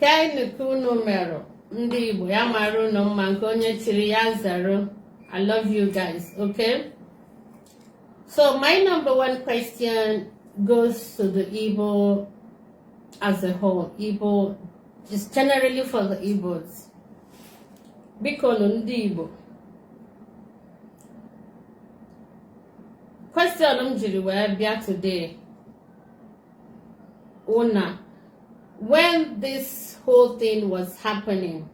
Keenụ ka unu merụ ndị Igbo ya mara unu mma nke onye chiri ya zere. I love you guys, okay? So my number one question goes to the Igbo as a whole. Igbo, just generally for the Igbos. Biko nụ ndị Igbo. Question m jiri wee bịa today wụ na when this whole thing was happening,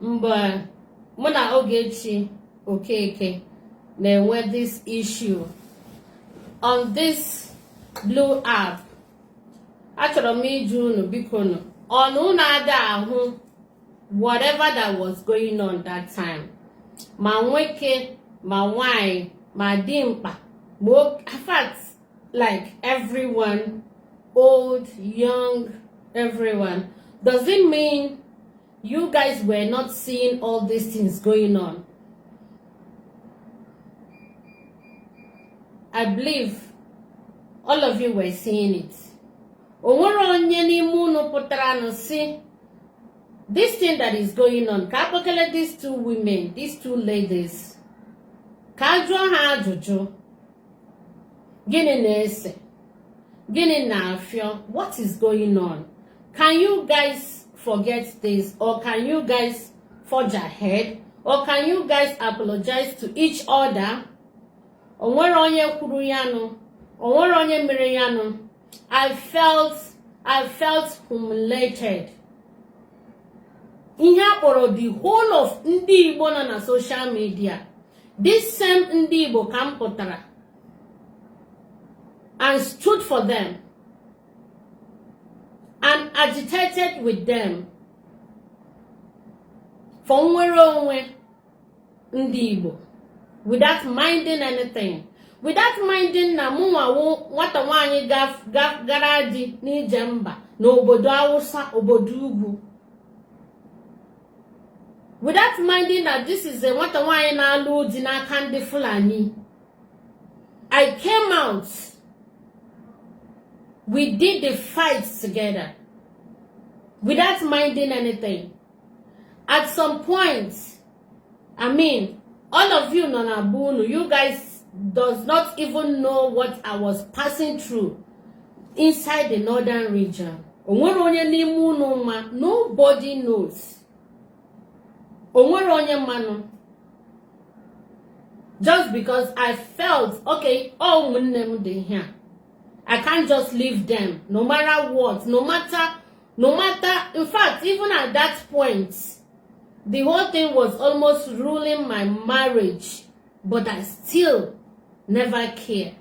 mgbe mụ na Ogechi Okeke na-enwe this issue on this blue app, achọrọ m ịjụ unu biko nụ ọ na unu ada ahụ whatever that was going on that time, ma nwoke ma nwanyị ma dimkpa ma in fact like everyone, old, young, everyone. Does it mean you guys were not seeing all these things going on? I believe all of you were seeing it. O nwere onye n'ime unu pụtara nụ sị this thing that is going on, ka akpọkele these two women, these two ladies, ka a jụọ ha ajụjụ, gịnị na-ese, gịnị na-afịọ, what is going on? Can you guys forget this, or can you guys forge ahead, or can you guys apologize to each other? O nwere onye kwuru ya nụ? O nwere onye mere ya nụ? I felt humiliated. Ihe a kpọrọ the whole of ndị Igbo nọ na social media, this same ndị Igbo ka m pụtara and stood for them and agitated with them for nnwere onwe ndị Igbo without minding anything, without minding na mụnwa wụ nwata nwaanyị gara di n'ije mba n'obodo Awụsa, obodo ugwu, without minding that this is a nwata nwaanyị na-alụ di n'aka ndị Fulani. I came out. We did the fight together without minding anything. At some point, I mean, all of you nọ na be unu, you guys does not even know what I was passing through inside the northern region. O nwere onye n'ime unu ma? Nobody knows. O nwere onye manụ? Just because I felt, okay, ọ ụmụnne m dị ihe a. I can't just leave them no matter what, no matter, in fact, even at that point, the whole thing was almost ruining my marriage, but I still never care.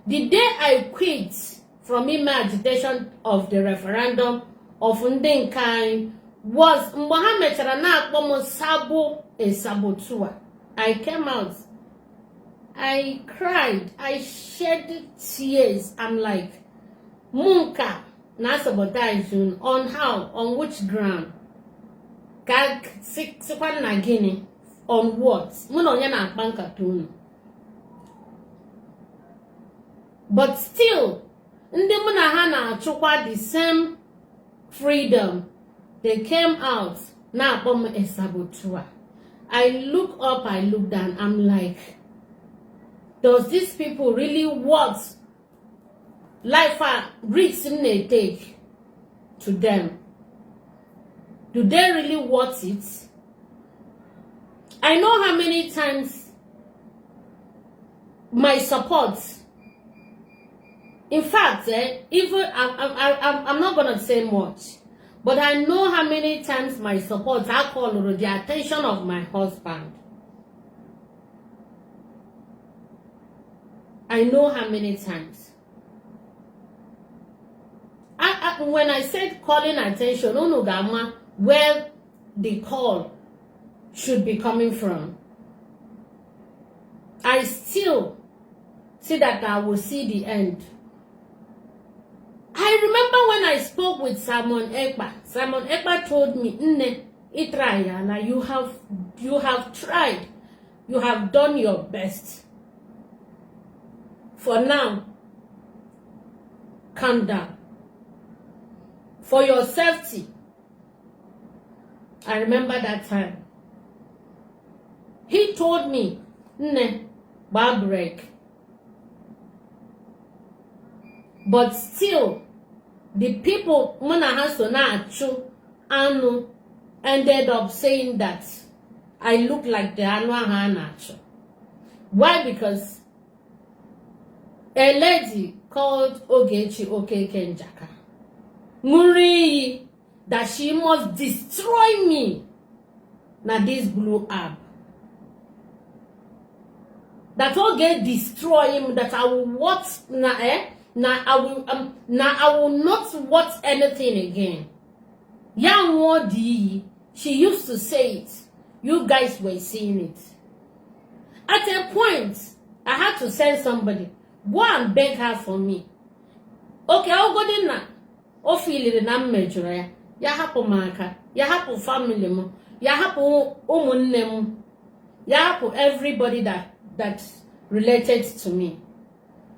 The day I quit from ime agitation of the referendum of ndị nke anyị was mgbe ha mechara na-akpọ m sabo, a saboteur. I came out, I cried, I shed tears. I'm like, mụ nka na sabotage unu on how, on which ground? Ka sịkwa na gịnị, on what? Mụ na onye na-akpa nkata unu? But still, ndị mụ na ha na-achụkwa the same freedom, they came out na-akpọ m a saboteur. I look up, I look down, I'm like, does these people really want life a risk m na-take to them? Do they really want it? I know how many times my support, in fact, even I'm not gonna say much, but I know how many times my support I called the attention of my husband. I know how many times. When I said calling attention, unu ga-ama where the call should be coming from. I still see that I will see the end. I remember when I spoke with Simon Ekpa. Simon Ekpa told me, Nne, ị try you have tried. You have done your best. For now, calm down. For your safety. I remember that time. He told me, "Nne, gbaa break." But still, the people mụ na ha so na-achụ anụ ended up saying that I look like the anụ ahụ a na-achụ. Why? Because a lady called Ogechi Okeke Njaka ṅụrụ iyi that she must destroy me na this blue app. That Oge destroy him, that I will what na eh na I will na I will not watch anything again. Ya ṅụọ dị iyi. She used to say it. You guys were seeing it. At a point, I had to send somebody go and beg her for me. Okay, ogodi na o filiri na m mejọrọ ya, ya hapụ m aka, ya hapụ family m, ya hapụ ụmụnne m, ya hapụ everybody that related to me.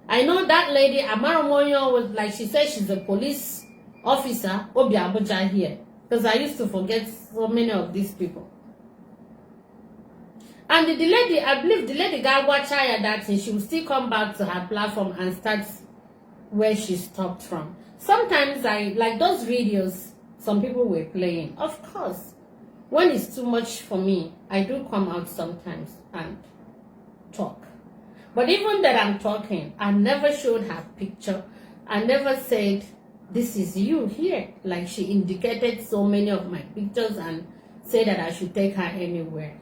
I know that lady, amara m onye was like she said she's a police officer, Obi Abuja here. Because I used to forget so many of these people. And the lady, I believe the lady ga-agwacha ya that thing, she will still come back to her platform and start where she stopped from. Sometimes I like those videos some people were playing. Of course, when it's too much for me, I do come out sometimes and talk. But even that I'm talking, I never showed her picture. I never said, "This is you here." Like she indicated so many of my pictures and said that I should take her anywhere.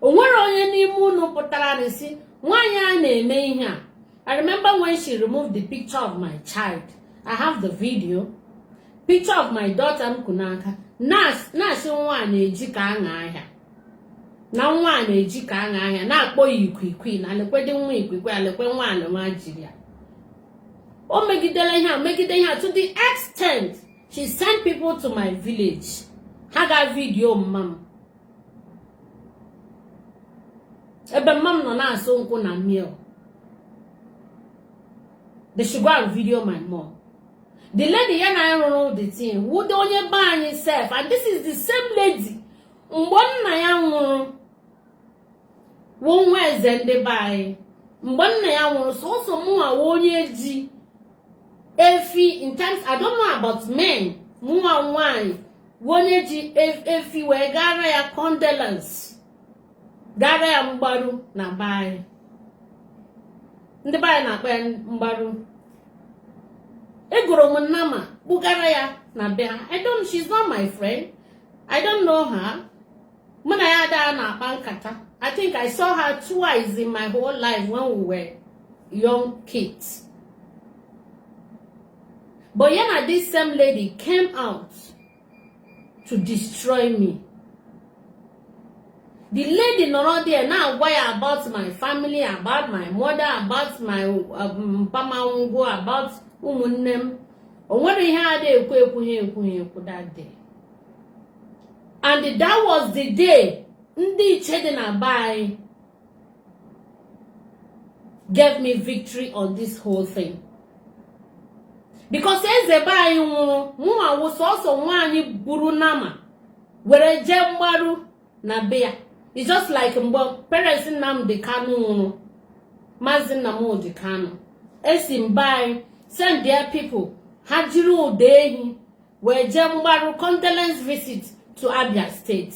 O nwere onye n'ime unu pụtara na si nwaanyị a na-eme ihe a. I remember when she removed the picture of my child. I have the video. Picture of my daughter m ku n'aka. Na-asị nwa na-eji ka aṅa ahịa. Na nwa na-eji ka aṅa ahịa na-akpọ ya ikwiikwi na lekwede nwa ikwiikwi alekwe nwa ala nwa jiri ya. O megidere ihe a, megide ihe a to the extent she sent people to my village. Ha ga video mma m. Ebe mma m nọ na-asụ nkwụ na mill. They should go and video my mom. The lady ya na rụrụ the thing wude onye be anyị sef, and this is the same lady mgbe nna ya nwụrụ wụ nwa eze ndị be anyị, mgbe nna ya nwụrụ, sọsọ mụnwa wụ onye ji efi. In terms, I don't know about men, mụnwa nwaanyị wụ onye ji efi wee gara ya condolence, gara ya mgbaru na be anyị. Ndị be anyị na-akpọ ya mgbaru. Egoro m nnama kpụgara ya na be ha. I don't, she's not my friend. I don't know her. Mụ na ya ada na-akpa nkata. I think I saw her twice in my whole life when we were young kids. But ya na this same lady came out to destroy me. The lady nọrọ there na-agwa ya about my family, about my mother, about my mpamango, about ụmụnne m. O nwere ihe a na-ekwu ekwu ha ekwu ha ekwu that day. And that was the day ndị iche dị na be anyị gave me victory on this whole thing. Because eze be anyị nwụrụ, mụnwa wụ sọsọ nwaanyị buru nama were jee mgbaru na be ya. It's just like mgbe parents Nnamdi Kanu nwụrụ, Maazị Nnamdi Kanu, esi mba anyị send their people ha jiri ụda ehi wee jee mgbaru, condolence visit to Abia State.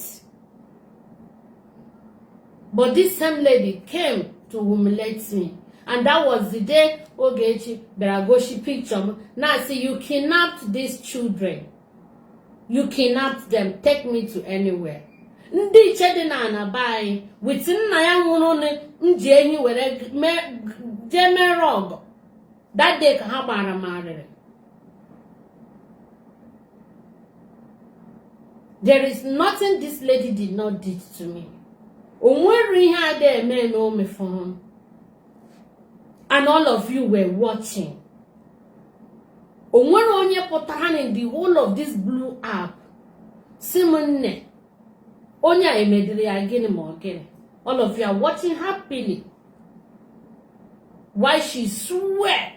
But this same lady came to humiliate me. And that was the day Ogechi bịara gosi picture m na-asị, "You kidnapped these children. You kidnapped them. Take me to anywhere." Ndị iche dị na ana be anyị with nna ya nwụrụ m ji ehi were jee mere ọgọ. That day ka ha gbara m arịrị. There is nothing this lady did not do to me. O nwere ihe ada eme na o mefọrọ. And all of you were watching. O nwere onye pụtara in the whole of this blue app si m nne onye a emediri ya gịnị ma ọ gịnị. All of you are watching happily while she swear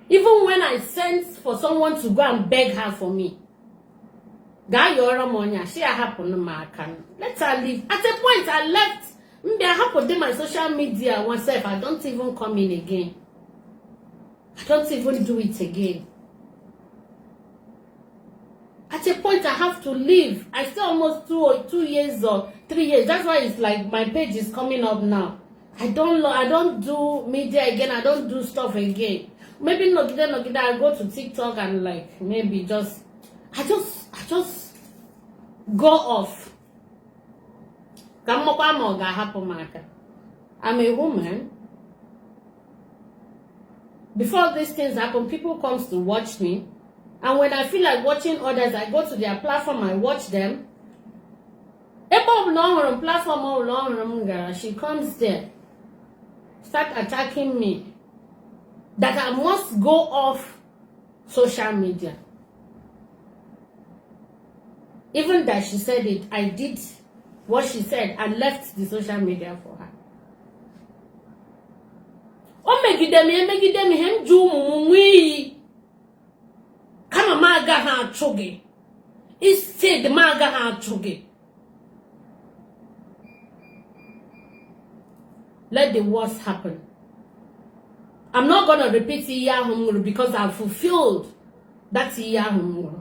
Even when I sent for someone to go and beg her for me, gaa yọọrọ m onye a shi ahapụnụ m aka, let her leave. At a point I left, m bịa hapụ dị my social media myself. I don't even come in again. I don't even do it again. At a point I have to leave. I still almost 2 years or 3 years. That's why it's like my page is coming up now. I don't do media again. I don't do stuff again. Maybe nọgide nọgide, I go to TikTok and like maybe just I just go off. Ka m makwa ma ọ ga-ahapụ m aka. I'm a woman. Before these things happen, people comes to watch me. And when I feel like watching others, I go to their platform, I watch them. Ebe ọbụla ọ hụrụ m, platform ọbụla ọ hụrụ m gara, she comes there, start attacking me that I must go off social media. Even that she said it, I did what she said and left the social media for her. O megide m, emegide m ihe m ji ụmụ m nwee iyi kama m agaghị achụ gị, instead m agaghị achụ gị. Let the worst happen. I'm not gonna repeat iyi ahụ m ṅụrụ because I've fulfilled that iyi ahụ m ṅụrụ.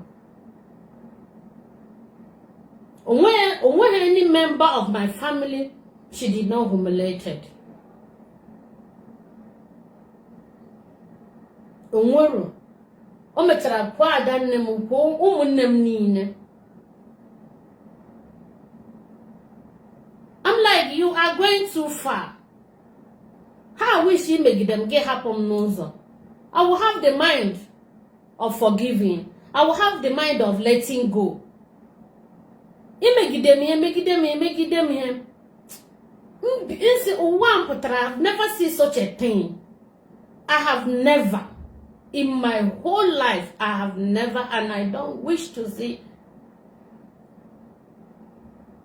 Onweghị any member of my family she did not humiliated. Onwero o mechara kwuo ada nne m, kwuo ụmụnne m niile. I'm like, you are going too far. How I wish imegide m gị hapụ m n'ụzọ. I will have the mind of forgiving. I will have the mind of letting go. Imegide m ihe, megide m ihe, megide m ihe. Nsi ụwa m pụtara, I've never seen such a thing. I have never in my whole life, I have never, and I don't wish to see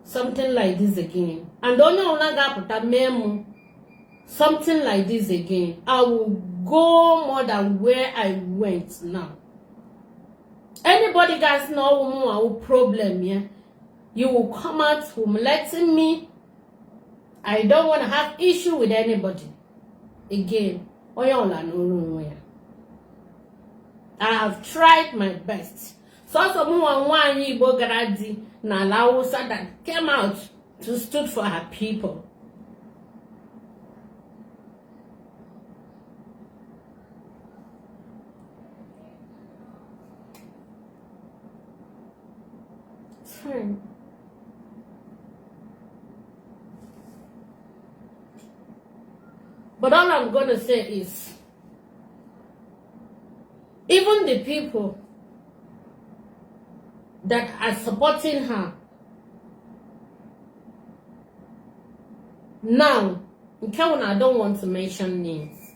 something like this again. And onye ọbụla ga-apụta mee m something like this again, I will go more than where I went now. Anybody guys know mụ problem, yeah, you will come out humiliating me. I don't want to have issue with anybody again. Onye ọbụla n'oru onwe ya. I have tried my best. Sọsọ mụ nwa nwaanyị Igbo gara di n'ala Hausa that came out to stood for her people. It's fine. But all I'm going to say is, even the people that are supporting her now, nke I don't want to mention names.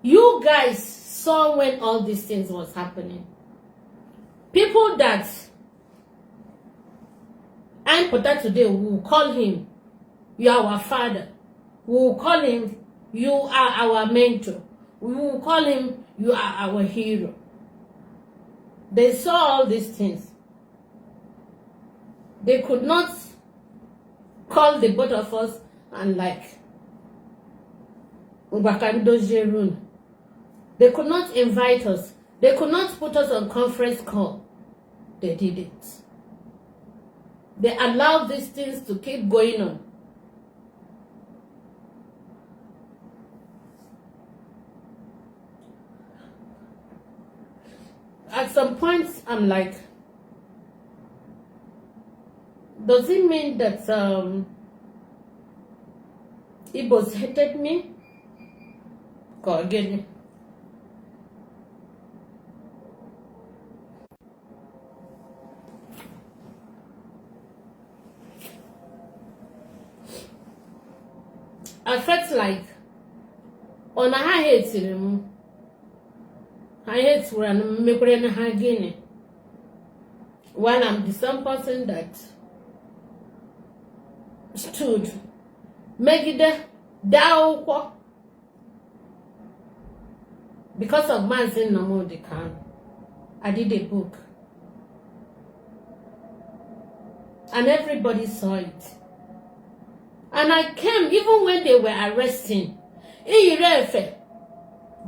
You guys saw when all these things was happening. People that I'm put today will call him, "You are our father." We will call him, "You are our mentor." We will call him, "You are our hero." They saw all these things. They could not call the both of us and like Run. They could not invite us. They could not put us on conference call. They did it. They allowed these things to keep going on. At some point, I'm like, does it mean that Igbos hated me? Go again. I felt like ọ na ha hatiri m, ha hatewara m, mekwere na ha gịnị, while I'm the same person that stood megide dee akwụkwọ. Because of Mazi Nnamdi Kanu, I did a book. And everybody saw it. And I came even when they were arresting. I yiri efe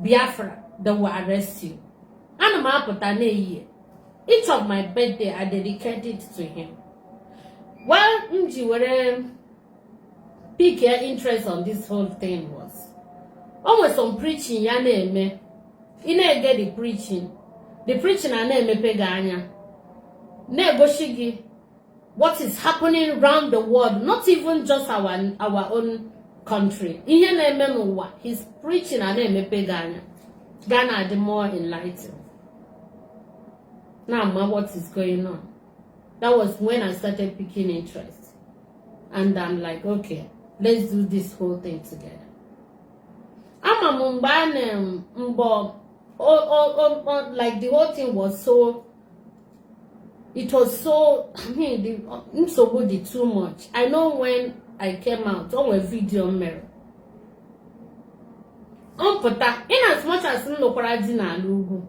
Biafra, they will arrest you. Ana m apụta na-eyi. Each of my birthday, I dedicate it to him. Well, m ji were pick your interest on this whole thing was o nwere some preaching ya na-eme. Ị na-ege the preaching a na-emepe gị anya, na-egosi gị what is happening round the world, not even just our own country, ihe na-eme n'ụwa. His preaching a na-emepe gị anya, ga na-adị more enlightened, na-ama what is going on. That was when I started picking interest and I'm like, "Okay, let's do this whole thing together." Ama m mgbe a na mgbe like the whole thing was so, it was so, I mean, the nsogbu dị too much. I know when I came out, o nwere video m mere mpụta. In as much as m lụkwara di n'ala ugwu,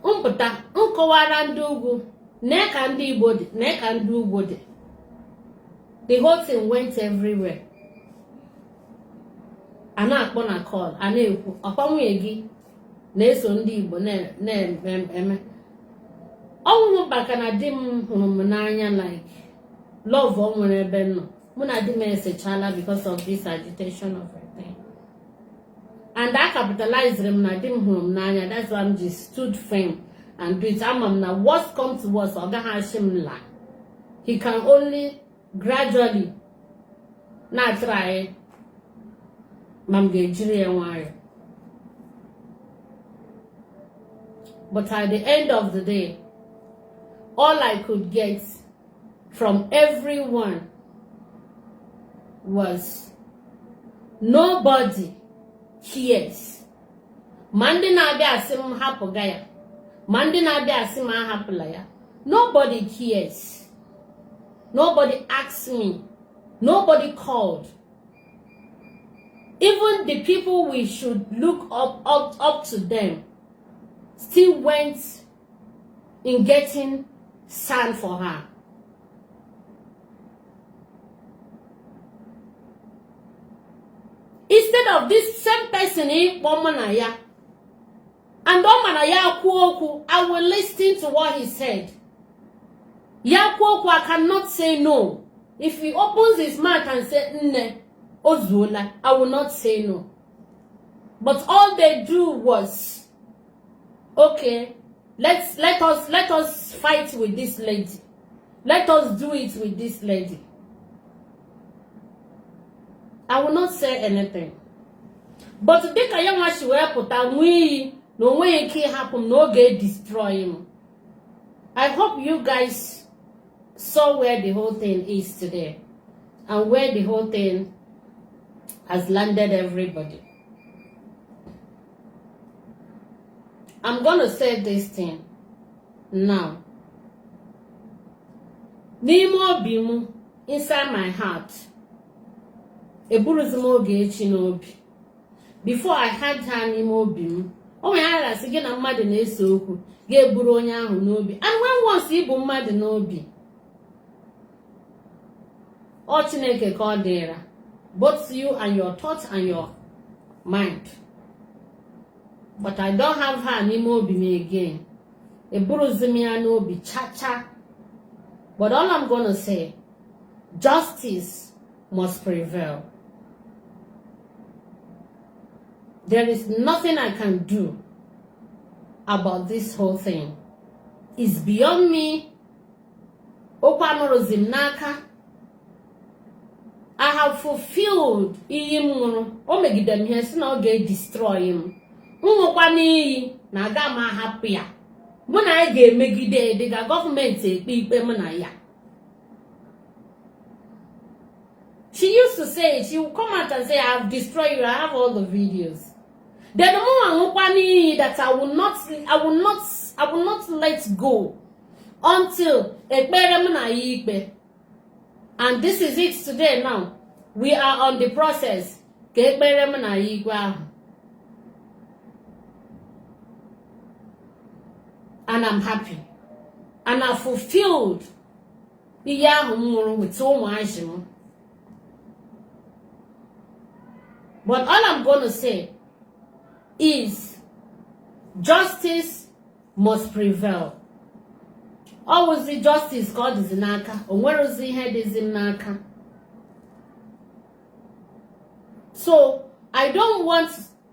mpụta nkọwara ndị ugwu nee ka ndị Igbo dị, nee ka ndị ugwu dị. The whole thing went everywhere. A na-akpọ na call, a na-ekwu ọkwa nwunye gị na-eso ndị Igbo na-eme ọnwụnwụ, maka na di m hụrụ m n'anya, like love o nwere ebe m nọ. Mụ na di m esechala because of this agitation of a thing, and I capitalized m na di m hụrụ m n'anya. That's why m ji stood firm and do it. Ama m na worst come to worst, ọ gaghị achị m laa. He can only gradually na-atry ma m ga-ejiri ya nwayọọ. But at the end of the day, all I could get from everyone was nobody cares. Ma ndị na-abịa asị m hapụga ya, ma ndị na-abịa asị m ahapụla ya, nobody cares. Nobody asked me, nobody called. Even the people we should look up to them still went in getting sand for her. Instead of this same person ịkpọ mụ na ya, and ọ ma na ya kwuo okwu, I will listen to what he said. Ya kwuo okwu, I cannot say no. If he opens his mouth and say, "Nne, o zuola," I will not say no. But all they do was, "Okay, let us fight with this lady. Let us do it with this lady." I will not say anything. But dịka ya nwa si wee pụta nwee iyi na o nweghị ike ịhapụ m na oge destroy m. I hope you guys saw where the whole thing is today and where the whole thing has landed everybody. I'm gonna say this thing now. N'ime obi m, inside my heart, eburuzi m Ogechi n'obi. Before I had her n'ime obi m, o nwere ya gasị gị na mmadụ na-ese okwu, ga-eburu onye ahụ n'obi. And when once ịbụ mmadụ n'obi, ọ Chineke ka ọ dịra, both you and your thoughts and your mind. But I don't have her n'ime obi m again. Eburuzi m ya n'obi cha cha. But all I'm gonna say, justice must prevail. There is nothing I can do about this whole thing. It's beyond me. Okwu anọrọzi m n'aka. I have fulfilled iyi m ṅụrụ. O megide m ihe si na ọ ga-edestroy m. M ṅụkwa n'iyi na aga m ahapụ ya. Mụ na ya ga-emegide dịka gọọmenti ekpe ikpe mụ na ya. She used to say, she would come out and say, "I have destroyed you." I have all the videos. Then mụ ṅụkwa n'iyi that I will not let go until ekpere m na ya ikpe. And this is it today now. We are on the process ka ekpere m na ya ikpe ahụ. And I'm happy. And I fulfilled iyi ahụ m ṅụrụ with ụmụazị m. But all I'm going to say is justice must prevail. Ọ wụzi justice ka ọ dịzi n'aka, o nwerọzi ihe dịzi m n'aka. So I don't want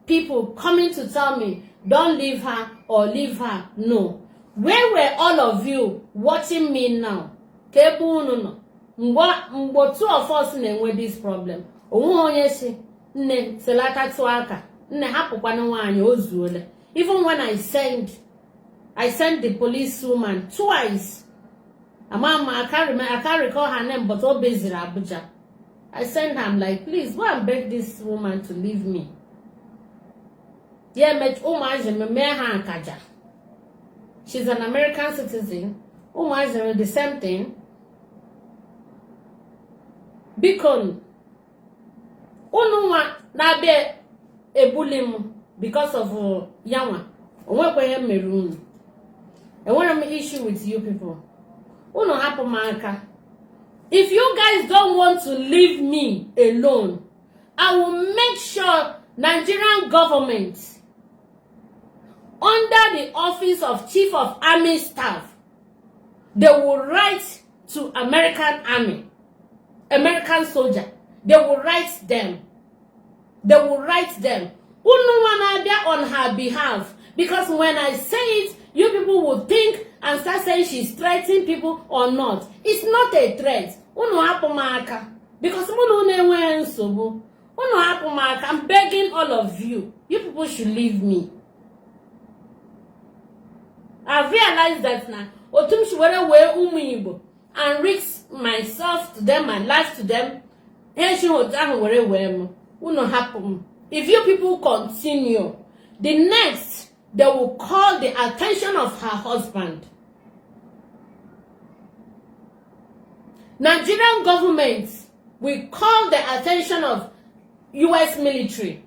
people coming to tell me, don't leave her or leave her. No. Where were all of you watching me now? Ka ebe unu nọ mgbe two of us na-enwe this problem. O nweghị onye sị nne selatatụ aka, nne hapụkwanụ nwaanyị o zuole. Even when I send the police woman twice. Ama I can't recall her name, but o beziri Abuja. I send her, I'm like, please go and beg this woman to leave me. Ya ụmụazị m mee ha akaja. She's an American citizen. Ụmụazị m the same thing. Biko unu nwa na-abịa ebuli m because of ya nwa o nwekwa ihe m mere unu. Enwere m issue with you people. Unu hapụ m aka. If you guys don't want to leave me alone, I will make sure Nigerian government under the office of Chief of Army Staff, they will write to American Army, American soldier. They will write them. They will write them. Unu nwa na-abịa on her behalf. Because when I say it, you people will think and start saying she's threatening people or not. It's not a threat. Unu hapụ m aka. Because mụ na unu enweghị nsogbu. Unu hapụ m aka. I'm begging all of you. You people should leave me. I realize that na otu m si were wee ụmụ Igbo and risk myself to them, my life to them, ha esi otu ahụ were wee m. Unu hapụ m. If you people continue, the next they will call the attention of her husband. Nigerian government will call the attention of US military.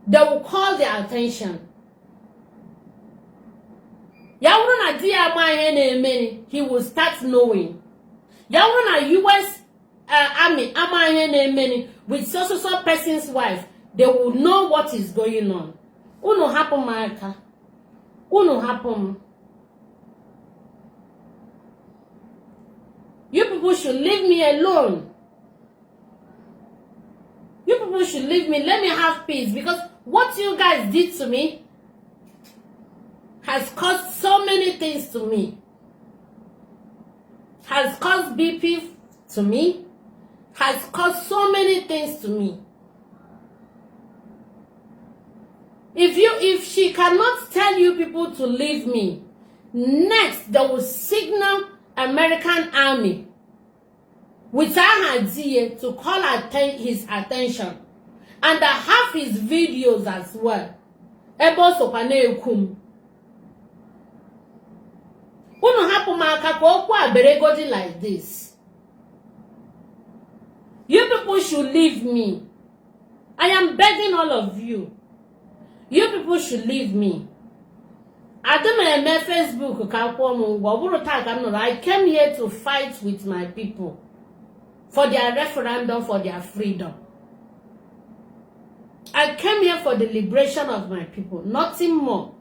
They will call their attention. Ya bụrụ na di ya ama ihe na-eme, he will start knowing. Ya bụrụ na US army ama ihe na-eme with so so so person's wife, they will know what is going on. Unu hapụ m aka. Unu hapụ m. You people should leave me alone. You people should leave me. Let me have peace, because what you guys did to me has caused so many things to me. Has caused BP to me. Has caused so many things to me. If she cannot tell you people to leave me, next they will signal American army with aha di ya to call his attention, and I have his videos as well. Ebe o sokwa na-ekwu m. Unu hapụ m aka ka okwu a beregodi like this. You people should leave me. I am begging all of you. You people should leave me. Adị m eme Facebook ka akwụọ m ụgwọ. Ọ bụrụ taa ka m nọrọ. I came here to fight with my people for their referendum, for their freedom. I came here for the liberation of my people, nothing more.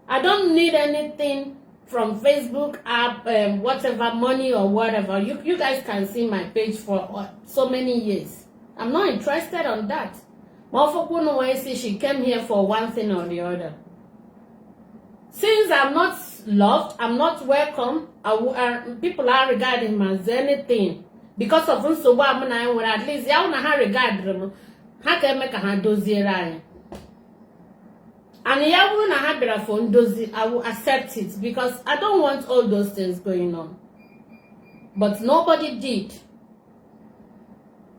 I don't need anything from Facebook app, whatever, money or whatever. You guys can see my page for so many years. I'm not interested on that. She came here for one thing or the other. Since I'm not loved, I'm not welcome, people are regarding me as anything. Because of nsogbu a mụ na ya nwere, at least ya na ha regard m, ha ka eme ka ha doziere anyị. And ya bụrụ na ha bịara for ndozi, I will accept it, because I don't want all those things going on. But nobody did.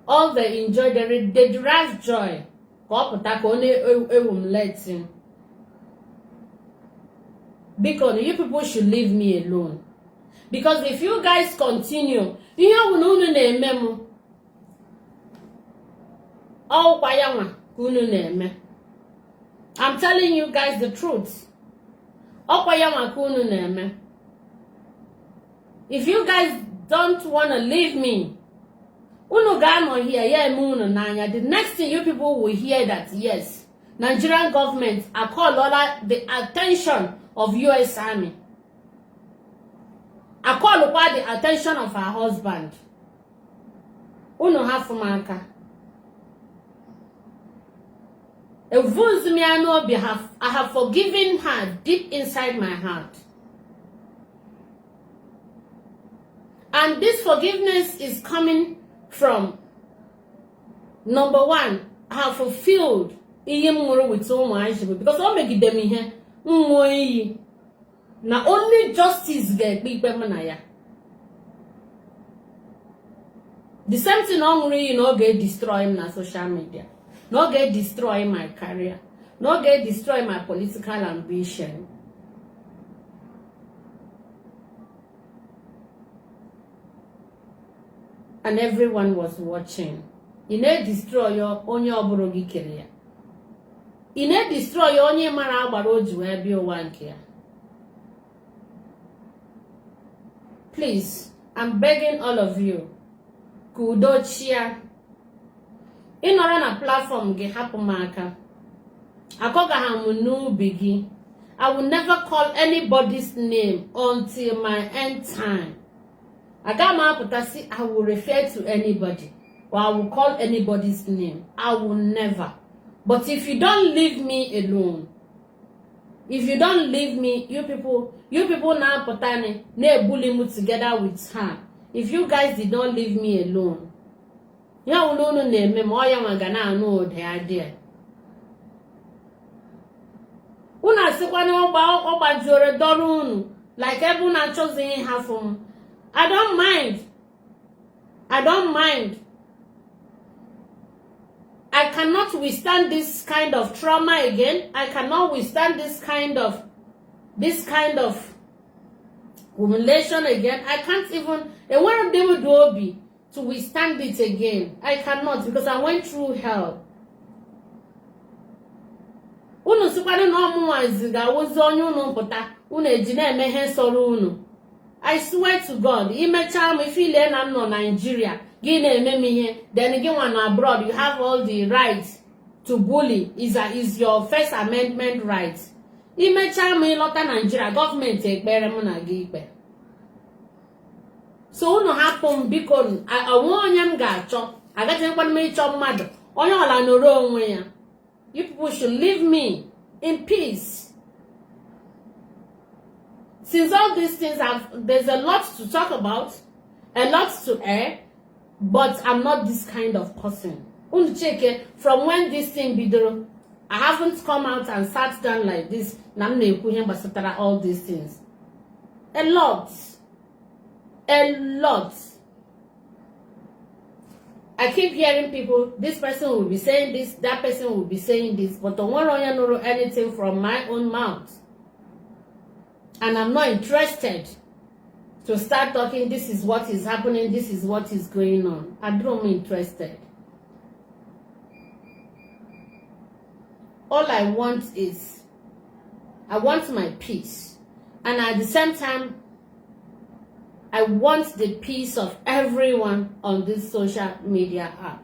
All they enjoy, they derive joy. Ka ọ pụta ka ọ na-ewu m leti. Because you people should leave me alone. Because if you guys continue, ihe ọ bụla unu na-eme m, ọkwa ya nwa ka unu na-eme. I'm telling you guys the truth. Ọkwa ya maka unu na-eme. If you guys don't wanna leave me, unu ga-anọ here ya eme unu n'anya. The next thing you people will hear that yes, Nigerian government akọlọla the attention of US Army, akọlụkwa the attention of her husband. Unu hafụ m aka. Evunzu m ya n'obi. I have forgiven her deep inside my heart. And this forgiveness is coming from, number one, I have fulfilled ihe m nwere with ụmụazị, because o megide m ihe mmụọ iyi na only justice ga-ekpe ikpe m na ya. The same thing ọ ṅụrụ iyi na ọ ga-edestroy m na social media, na ọ ga-edestroy my career, na ọ ga-edestroy my political ambition. And everyone was watching. Ị na-edestroy onye ọbụrụ gị kere ya. Ị na-edestroy onye mara agbara o ji wee bịa ụwa nke ya. Please, I'm begging all of you ka udo chia. Ị nọrọ na platform gị, hapụ m aka. Akọgaghị m n'ubi gị. I will never call anybody's name until my end time. Aga m apụta sị I will refer to anybody or I will call anybody's name. I will never. But if you don't leave me alone, if you don't leave me, you people na-apụta na-ebuli m together with her. If you guys did not leave me alone, ya wụrụ unu na-eme ma ọ ya nwa ga na-anụ ụda ya dị ya. Unu asịkwa na ọ gbajuoro dọrọ unu like ebe unu achọzighị ịhafụ m. I don't mind. I don't mind. I cannot withstand this kind of trauma again. I cannot withstand this kind of humiliation again. I can't even, enwere m dị obi to withstand it again. I cannot, because I went through hell. Unu sikwanụ na ọmụnwazi ga-awụzi onye unu pụta unu eji na-eme ihe sọrọ unu. I swear to God, imechaa m ife ile na m nọ Nigeria, gị na-eme m ihe, then gị nwa na abroad, you have all the right to bully. Is your First Amendment right. Imechaa m, ịlọta Nigeria, gọọmenti ekpere m na gị ikpe. So unu hapụ m, biko. Onwe onye m ga-achọ, agaghịkwana m ịchọ mmadụ. Onye ọla nọrọ onwe ya. You people should leave me in peace. Since all these things have, there's a lot to talk about, a lot to air, but I'm not this kind of person. Unu check from when this thing bidoro, I haven't come out and sat down like this na m na-ekwu ihe gbasatara all these things. A lot, a lot. I keep hearing people, this person will be saying this, that person will be saying this, but onwere onye nụrụ anything from my own mouth. And I'm not interested to start talking, this is what is happening, this is what is going on. I don't interested. All I want is, I want my peace. And at the same time, I want the peace of everyone on this social media app.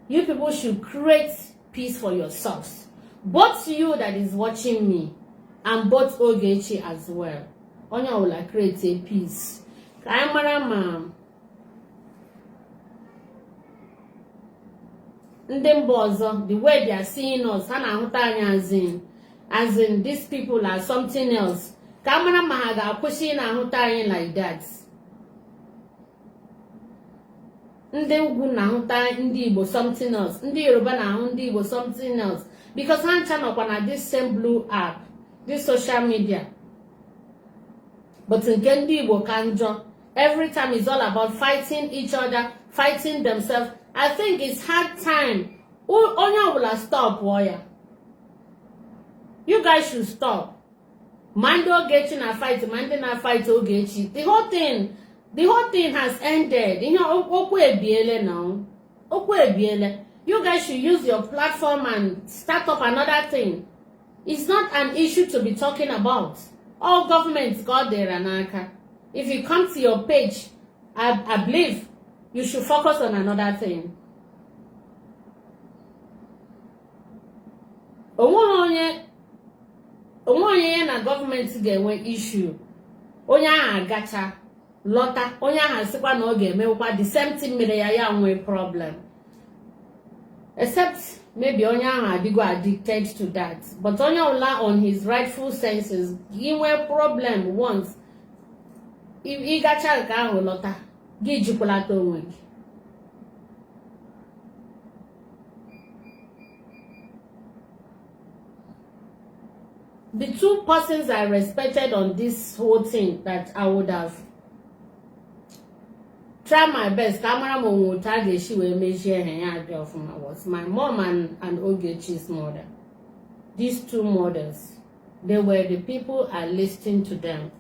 You people should create peace for yourselves. Both you that is watching me and both Ogechi as well. Onye ọbụla create a peace. Ka anyị mara ma ndị mba ọzọ, the way they are seeing us, ha na-ahụta anyị as in these people are something else. Ka a mara ma ha ga-akwụsị ị na-ahụta anyị like that. Ndị ugwu na-ahụta ndị Igbo something else, ndị Yoruba na-ahụ ndị Igbo something else, because ha ncha nọkwa na this same blue app, this social media. But nke ndị Igbo ka njọ. Every time is all about fighting each other, fighting themselves. I think it's hard time onye ọbụla stop ya. You guys should stop. Ma ndị Ogechi na fight, ma ndị na fight Ogechi, the whole thing has ended. Ihe okwu ebiele na okwu ebiele. You guys should use your platform and start up another thing. It's not an issue to be talking about. All governments ka ọ dịra n'aka. If you come to your page, I believe you should focus on another thing. Onweghị onye ya na gọọmenti ga-enwe issue, onye ahụ agacha lọta, onye ahụ asịkwa na ọ ga-emewekwa the same thing mere ya ya nwee problem, except maybe onye ahụ adịgo addicted to that. But onye ọbụla on his rightful senses, gị nwee problem once, ịgacha nke ahụ lọta, gị jikwalata onwe gị. The two persons I respected on this whole thing that I would have tried my best ka amara m onwe otu a ga-esi wee mejie ha ya adị ọfụma was my mom and Ogechi's mother. These two mothers, they were the people I listened to them.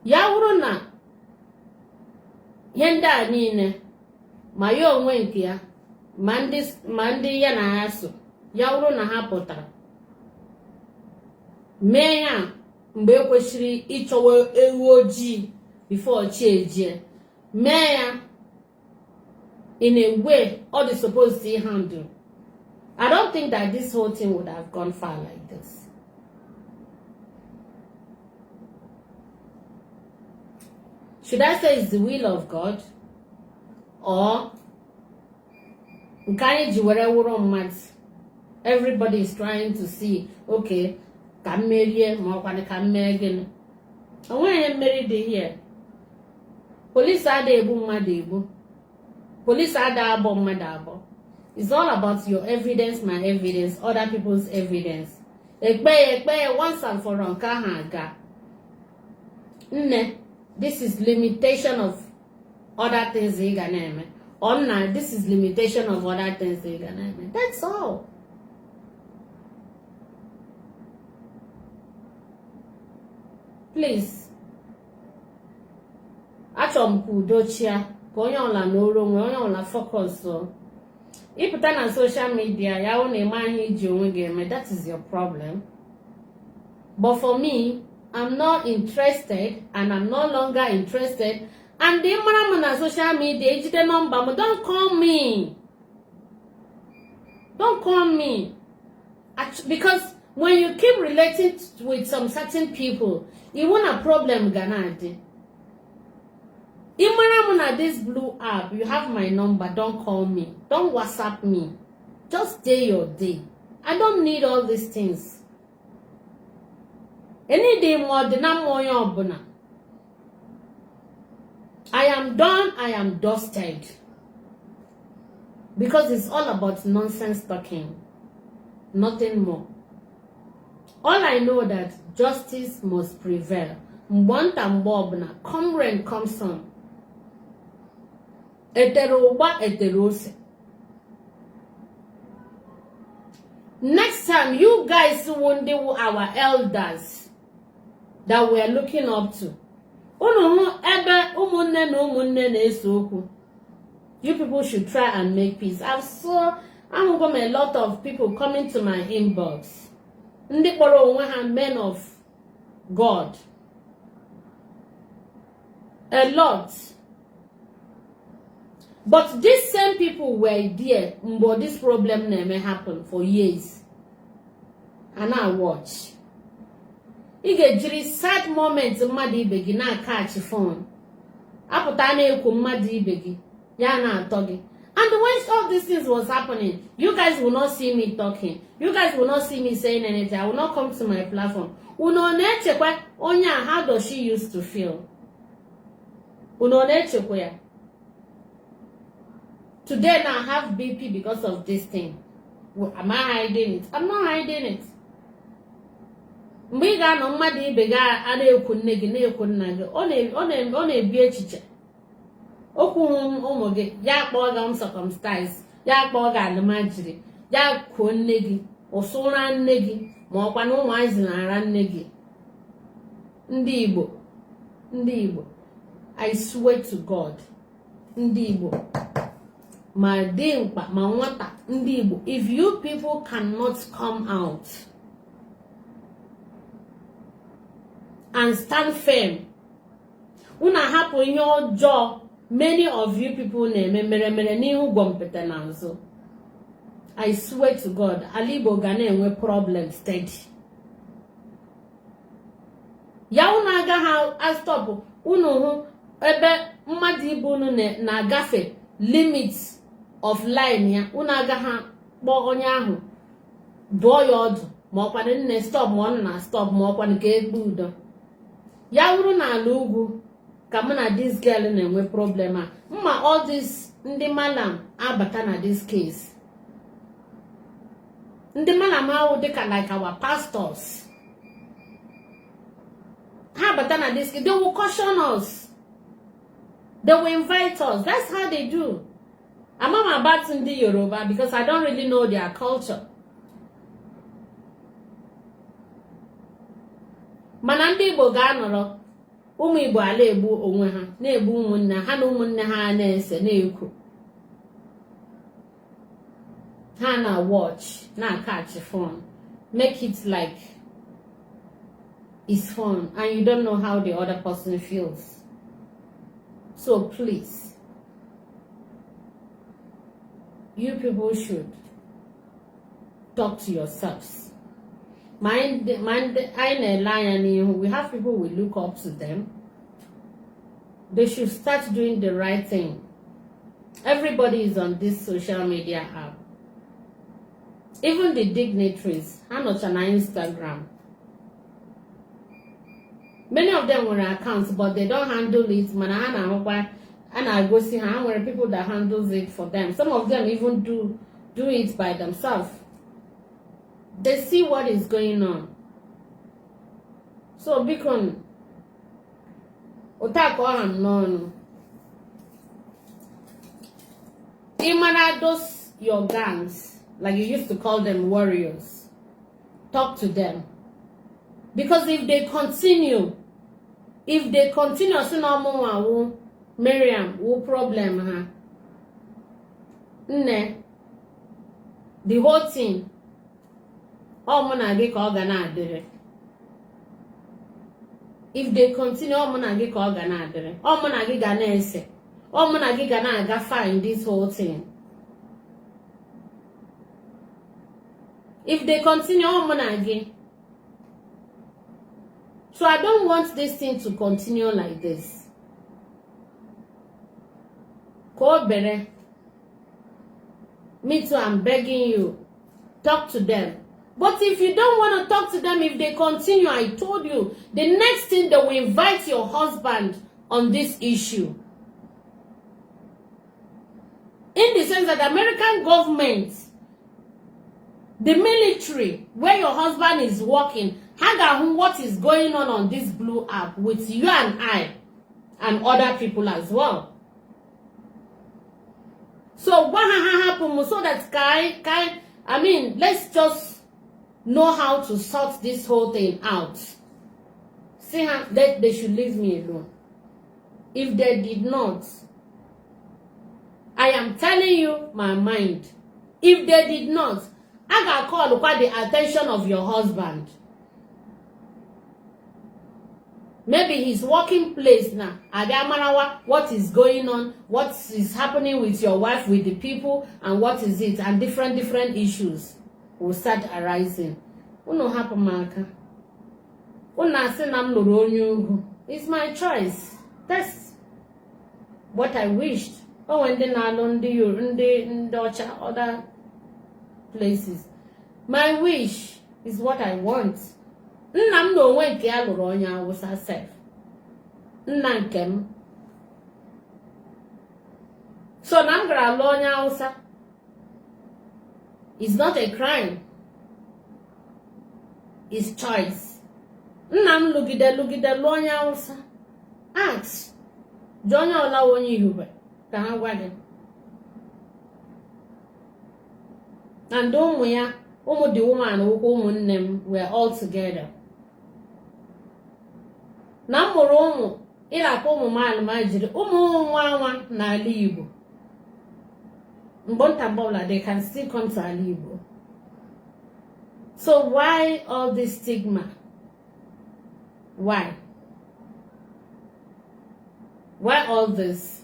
Ya wụrụ na ihe ndị a niile, ma ya onwe nke ya, ma ndị ya na ya so, ya wụrụ na ha pụtara mee ya mgbe ekwesịrị ịchọwa ewu ojii before chi ejie, mee ya in a way all the supposed to handle, I don't think that this whole thing would have gone far like this. Should I say it's the will of God, or nke anyị ji were wụrụ mmadụ? Everybody is trying to see, okay, ka m merie, ma ọkwanụ ka m mee gịnị. Onweghị mmeri dị here. Police ada egbu mmadụ egbu, police ada abọ mmadụ abọ. It's all about your evidence, my evidence, other people's evidence. Ekpe ya, ekpe ya once and for all, nke ahụ aga. Nne, this is limitation of other things ị ga na-eme. Or nna, this is limitation of other things ị ga na-eme. That's all. Please, achọrọ m ka udo chia, ka onye ọla n'oru onwe, onye ọla focus. Ịpụta na social media ya hụ na ịma ihe iji onwe gị eme, that is your problem. But for me, I'm not interested, and I'm no longer interested. And ị mara m na social media, ejide nọmba m, don't call me, don't call me, because when you keep relating with some certain people, iwu na problem ga na-adị. Ị mara m na this blue app, you have my number, don't call me, don't WhatsApp me. Just day your day. I don't need all these things. Anything more dị na mma onye ọbụla. I am done, I am dusted, because it's all about nonsense talking, nothing more. All I know, that justice must prevail. Mgbe nta mgbe ọbụla, come rain, come sun, etere ụgba, etere ose. Next time, you guys wụ ndị wụ our elders that we are looking up to, unu hụ ebe ụmụnne na ụmụnne na-ese okwu, you people should try and make peace. I've saw, ahụgo m a lot of people coming to my inbox, ndị kpọrọ onwe ha men of God, a lot. But these same people were there mgbe this problem na-eme happen for years and I watch. Ị ga-ejiri sad moment mmadụ ibe gị na-akachi phone, apụta na-ekwo mmadụ ibe gị, ya na-atọ gị. And when all these things was happening, you guys will not see me talking, you guys will not see me saying anything. I will not come to my platform. Unu ọ na-echekwa onye a, how does she used to feel? Unu ọ na-echekwa ya? Today now, I have BP because of this thing. Well, am I hiding it? I'm not hiding it. Mgbe ị ga-anọ mmadụ ibe gị a na-ekwu nne gị, na-ekwu nna gị, ọ na-ebi echiche okwu ụmụ gị, ya kpọọ gị uncircumcised, ya kpọọ gị alụmajiri, ya kwuo nne gị ụsụra nne gị, ma ọkwa na ụmụazị na-ara nne gị. Ndị Igbo, ndị Igbo, I swear to God, ndị Igbo, Ma dimkpa ma nwata, ndị Igbo, if you people cannot come out and stand firm, unu ahapụ ihe ọjọọ many of you people na-eme mere mere n'ihu gwọmpịta n'azụ, I swear to God, ala Igbo ga na-enwe problem steady. Ya unu agaghị astop. Unu hụ ebe mmadụ ibe unu na-agafe limit of line ya, unu agaghị kpọọ onye ahụ dụọ ya ọdụ, ma ọkwanụ nne stop, ma ọ nna stop, ma ọkwanụ ka ekpe udo. Ya wụrụ n'ala ugwu ka mụ na this girl na-enwe problem a, mma all this ndị malam abata na this case. Ndị malam ahụ dịka like our pastors, ha bata na this case, they will caution us, they will invite us. That's how they do. Ama m about ndị Yoruba because I don't really know their culture, mana ndị Igbo ga-anọrọ, ụmụ Igbo ala egbu onwe ha, na-egbu ụmụnne ha na ụmụnne ha na-ese na-ekwu, ha na watch na catch fun, make it like it's fun, and you don't know how the other person feels. So please, you people should talk to yourselves. Ma anyị na-ele anya n'ihu, we have people we look up to them. They should start doing the right thing. Everybody is on this social media app, even the dignitaries ha nọcha na Instagram. Many of them nwere accounts, but they don't handle it, mana ha na-ahụkwa a na-agosi ha. Ha nwere people that handles it for them. Some of them even do it by themselves. They see what is going on. So biko, ụta ka ọ ha m n'ọnụ. Ị mara those your gangs, like you used to call them warriors, talk to them, because if they continue sị na ọ mụnwa wụ Mariam wụ problem ha, nne, the whole thing, ọ mụ na gị ka ọ ga na-adịrị. If they continue, ọ mụ na gị ka ọ ga na-adịrị, ọ mụ na gị ga na-ese, ọ mụ na gị ga na-aga find this whole thing. If they continue, ọ mụ na gị. So I don't want this thing to continue like this. Ka o bere. Me too, I'm begging you, talk to them. But if you don't want to talk to them, if they continue, I told you, the next thing, they will invite your husband on this issue. In the sense that the American government, the military, where your husband is working, ha ga-ahụ what is going on this blue app with you and I and other people as well. So gwa ha ha hapụ m so that ka anyị, I mean, let's just know how to sort this whole thing out. See how they should leave me alone. If they did not, I am telling you my mind. If they did not, I ga call the attention of your husband. Maybe his working place now. Abịa marawa what is going on, what is happening with your wife, with the people, and what is it, and different different issues will start arising. Unu hapụ m aka. Unu asị na m lụrụ onye ugwu. It's my choice. That's what I wished. O nwere ndị na-alụ ndị ọcha, other places. My wish is what I want. Nna m na onwe nke ya lụrụ onye Awụsa sef. Nna nke m. So na m gara lụọ onye Awụsa is not a crime. It's choice. Nna m lụgide lụgide lụọ onye Awụsa. Ask. Jụọ onye ọla onye Ihube ka ha gwa gị. And ụmụ ya, ụmụ the woman wụkwa ụmụnne m, were all together. Na m mụrụ ụmụ ịrakwa ụmụ m alụmajiri ụmụ nwa nwa n'ala Igbo. Mgbe nta mgbe ọbụla, they can still come to ala Igbo. So why all this stigma? Why all this?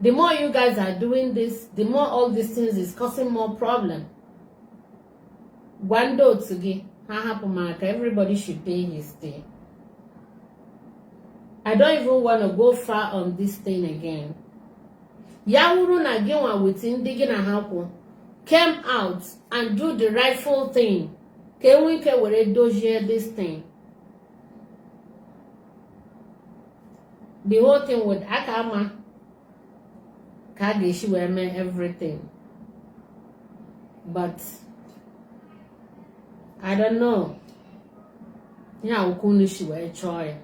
The more you guys are doing this, the more all these things is causing more problem. Gwa ndị otu gị ha hapụ m aka. Everybody should pay his day. I don't even want to go far on this thing again. Ya wuru na gị nwa with ndị gị na ha kwụ came out and do the rightful thing ka enwe ike were dozie this thing, the whole thing would aka ama ka a ga-esi wee mee everything. But I don't know ihe awụkwa unu si wee chọọ ya.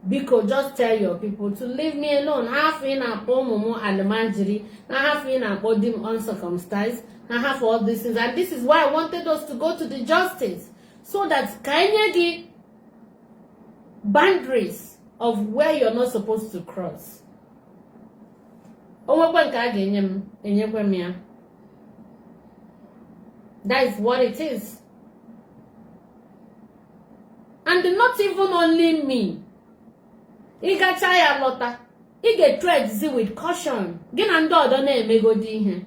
Biko, just tell your people to leave me alone. Ha hafụ ị na-akpọ ụmụ m almajiri, ha hafụ ị na-akpọ di m uncircumcised, ha hafụ all these things. And this is why I wanted us to go to the justice, so that ka enye gị boundaries of where you're not supposed to cross. O nwekwa nke a ga-enye m, enyekwa m ya. That is what it is. And not even only me. Ị gacha ya lọta, ị ga-tread with caution. Gị na ndị ọdọ na-emegodi ihe,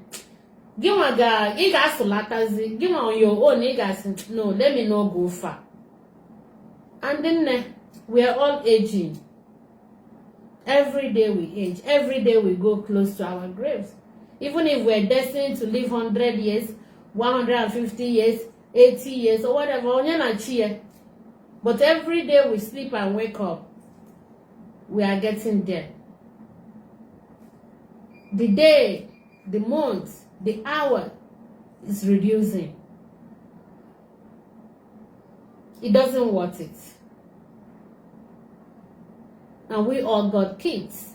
gị nwa ga ị ga-asụlatazi gị nwa on your own. Ị ga-asị, "No, let me no go far." And nne, we are all aging. Every day we age. Every day we go close to our graves. Even if we're destined to live 100 years, 150 years, 80 years or whatever, onye na chi ya. But every day we sleep and wake up, we are getting there. The day, the month, the hour is reducing. It doesn't worth it. And we all got kids.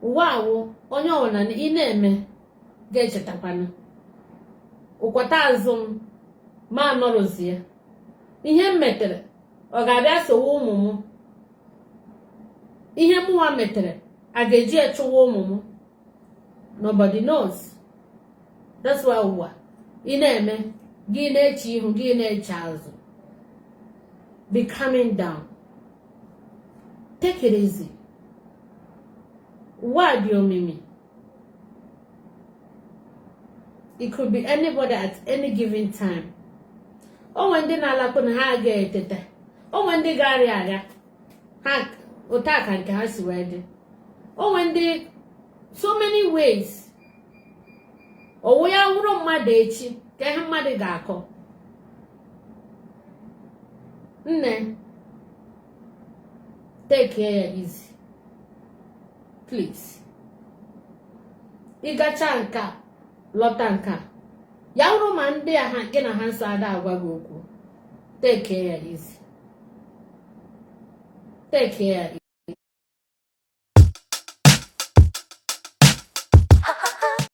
Ụwa awụ onye ọbụla ị na-eme ga-echetakwana ụkwata azụ m ma anọrọzie ihe m metere, ọ ga-abịa sowe ụmụ m. Ihe mụnwa metere, a ga-eji echụwa ụmụ m? Nobody knows. That's why ụwa ị na-eme, gị na-eche ihu, gị na-eche azụ. Be calming down, take it easy. Ụwa dị omimi. It could be anybody at any given time. O nwere ndị na-alakwu na ha agaghị eteta. O nwere ndị ga-arịa arịa ha otu a ka nke ha si wee dị. O nwere ndị, so many ways. Owu ya wụrụ mmadụ echi ka ihe mmadụ ga-akọ. Nne, take care easy, please. Ịgacha nke a, lọta nke a, ya wụrụ ma ndị a ha gị na ha nso ada agwa gị okwu, take care easy, take care.